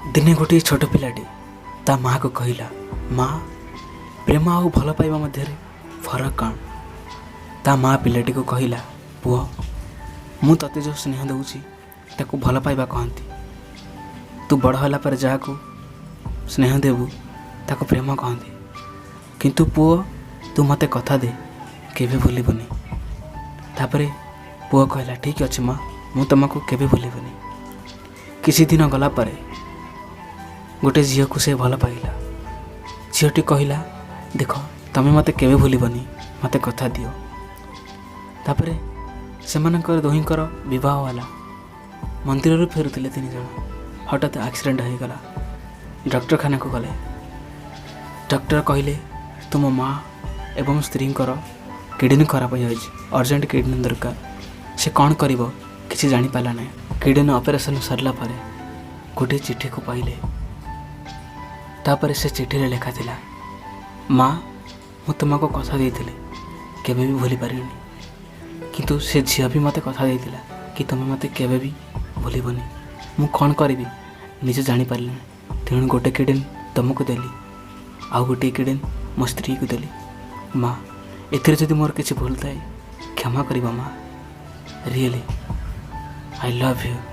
ଦିନେ ଗୋଟିଏ ଛୋଟ ପିଲାଟି ତା ମାଆକୁ କହିଲା, ମା, ପ୍ରେମ ଆଉ ଭଲ ପାଇବା ମଧ୍ୟରେ ଫରକ କ'ଣ? ତା ମା ପିଲାଟିକୁ କହିଲା, ପୁଅ, ମୁଁ ତୋତେ ଯେଉଁ ସ୍ନେହ ଦେଉଛି ତାକୁ ଭଲ ପାଇବା କହନ୍ତି। ତୁ ବଡ଼ ହେଲା ପରେ ଯାହାକୁ ସ୍ନେହ ଦେବୁ ତାକୁ ପ୍ରେମ କହନ୍ତି। କିନ୍ତୁ ପୁଅ, ତୁ ମୋତେ କଥା ଦେ, କେବେ ଭୁଲିବୁନି। ତାପରେ ପୁଅ କହିଲା, ଠିକ୍ ଅଛି ମା, ମୁଁ ତୁମକୁ କେବେ ଭୁଲିବିନି। କିଛି ଦିନ ଗଲା ପରେ ଗୋଟେ ଝିଅକୁ ସେ ଭଲ ପାଇଲା। ଝିଅଟି କହିଲା, ଦେଖ, ତମେ ମୋତେ କେବେ ଭୁଲିବନି, ମୋତେ କଥା ଦିଅ। ତାପରେ ସେମାନଙ୍କର ଦୁହିଁଙ୍କର ବିବାହ ହେଲା। ମନ୍ଦିରରୁ ଫେରୁଥିଲେ ତିନି ଜଣ, ହଠାତ୍ ଆକ୍ସିଡେଣ୍ଟ ହୋଇଗଲା। ଡାକ୍ତରଖାନାକୁ ଗଲେ। ଡକ୍ଟର କହିଲେ, ତୁମ ମା ଏବଂ ସ୍ତ୍ରୀଙ୍କର କିଡ଼ନୀ ଖରାପ ହୋଇଯାଇଛି, ଅର୍ଜେଣ୍ଟ କିଡ଼ନୀ ଦରକାର। ସେ କ'ଣ କରିବ କିଛି ଜାଣିପାରିଲା ନାହିଁ। କିଡ଼ନୀ ଅପରେସନ୍ ସରିଲା ପରେ ଗୋଟିଏ ଚିଠିକୁ ପାଇଲେ। ତାପରେ ସେ ଚିଠିରେ ଲେଖା ଥିଲା, ମା, ମୁଁ ତୁମକୁ କଥା ଦେଇଥିଲି, କେବେ ବି ଭୁଲି ପାରିବିନି। କିନ୍ତୁ ସେ ଝିଅ ବି ମୋତେ କଥା ଦେଇଥିଲା କି ତୁମେ ମୋତେ କେବେ ବି ଭୁଲିବନି। ମୁଁ କ'ଣ କରିବି ନିଜେ ଜାଣିପାରିଲିନି। ତେଣୁ ଗୋଟେ କିଡ଼ନୀ ତୁମକୁ ଦେଲି, ଆଉ ଗୋଟିଏ କିଡ଼ନୀ ମୋ ସ୍ତ୍ରୀକୁ ଦେଲି। ମା, ଏଥିରେ ଯଦି ମୋର କିଛି ଭୁଲ ଥାଏ, କ୍ଷମା କରିବ ମା। Really, I love you.